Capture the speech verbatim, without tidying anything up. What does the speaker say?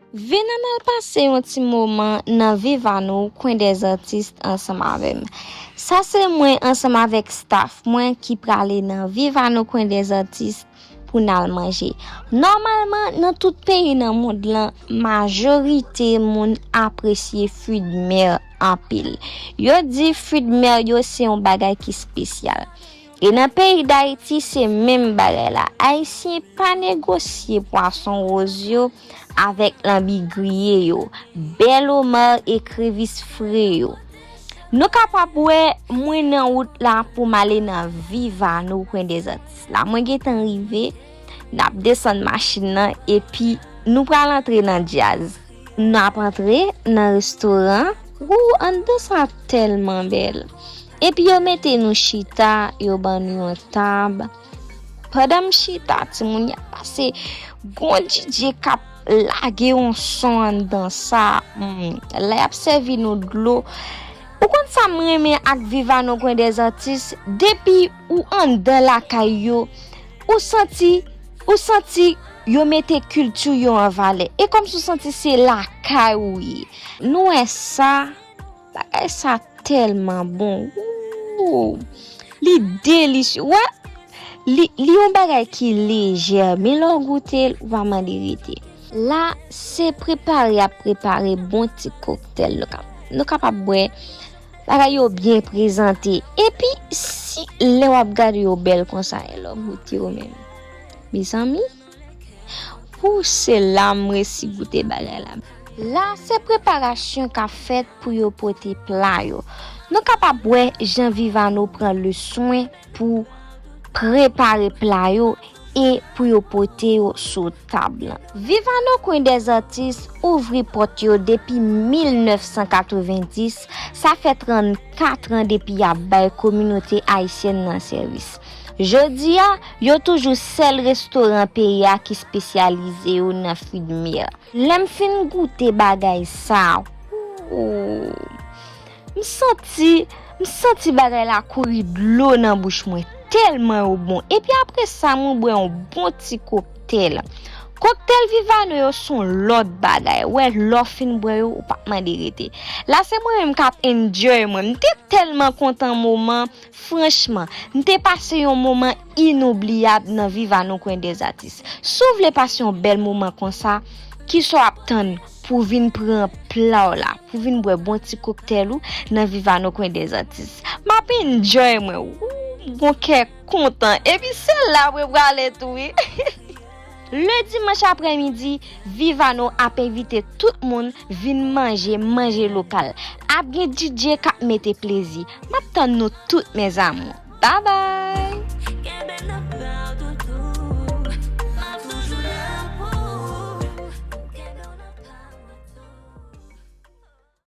Vin ann al pase yon ti moman nan Viv a nou Kwen dèzartis ansanm avè m. Sa se mwen ansanm avèk staff mwen ki prale nan Viv a nou Kwen dèzartis pou n al manje. Nòmalman, nan tout peyi nan mond lan, majorite moun apresye fwi de mè anpil. Yo di fwi de mè yo se yon bagay ki espesyal. E nan peyi Dayiti, se menm bagay la. Ayisyen pa negosye pwason woz yo avèk lanbi griye yo, bèl omar e krevis fre yo. Nou kapab wè mwen nan wout la pou m ale nan Viv a nou Kwen dèzartis la. Mwen gentan rive, n ap desann machin nan epi nou pral antre nan djaz. N ap antre nan restoran. Wou, anndan sa tèlman bèl. Epi yo mete nou chita, yo ban nou yon tab. Pandan m chita, timoun y ap pase, gon D J k ap lage yon son anndan sa. Hmm, lè y ap sèvi nou dlo. Ou konn sa m renmen ak Viv a nou Kwen dèzartis? Depi ou anndan lakay yo, ou santi, ou santi yo mete kilti yo an valè. E kòmsi ou santi se lakay ou ye. Nou wè sa, bagay sa tèlman bon. Wou! Li delisye. Wè, li, li yon bagay ki lejè, men lè w goute l, ou pa mande rete. La, se prepare y ap prepare bon ti koktèl nou ka, nou kapab bwè. Bagay yo byen prezante. Epi, si lè w ap gade yo bèl konsa, e lè w goute yo menm. Mezanmi, pou se la m resi goute bagay la. La, se preparasyon k ap fèt pou yo pote pla yo. Nou kapab wè jan Viv a nou pran le swen pou prepare pla yo e pou yo pote yo sou tab lan. Viv a nou Kwen dèzartis ouvri pòt yo depi mil nèf san katrevenndis, sa fè trannkat an depi y ap bay kominote ayisyèn nan sèvis. Jodi a, yo toujou sèl restoran peyi a ki espesyalize yo nan fwi de mè. Lè m fin goute bagay sa, wou, m santi, m santi bagay la kouri dlo nan bouch mwen, tèlman yo bon. Epi apre sa, mwen bwè yon bon ti koktèl. Koktèl Viv a nou yo se yon lòt bagay. Wè, lè w fin bwè yo, ou p ap mande rete. La, se mwen menm k ap enjoy mwen. M te tèlman kontan moman. Franchman, m te pase yon moman inoubliyab nan Viv a nou Kwen dèzartis. Si w vle pase yon bèl moman konsa, kisa w ap tann pou w vin pran pla w la, pou w vin bwè bon ti koktèl ou nan Viv a nou Kwen dèzartis? M ap enjoy mwen. Wou, m gon kè kontan. Epi se la mwen prale tou, wi. Le dimanch aprèmidi, Viv a nou ap envite tout moun vin manje, manje lokal. Ap gen D J k ap mete plezi. M ap tann nou tout, mes amours. Bye bye!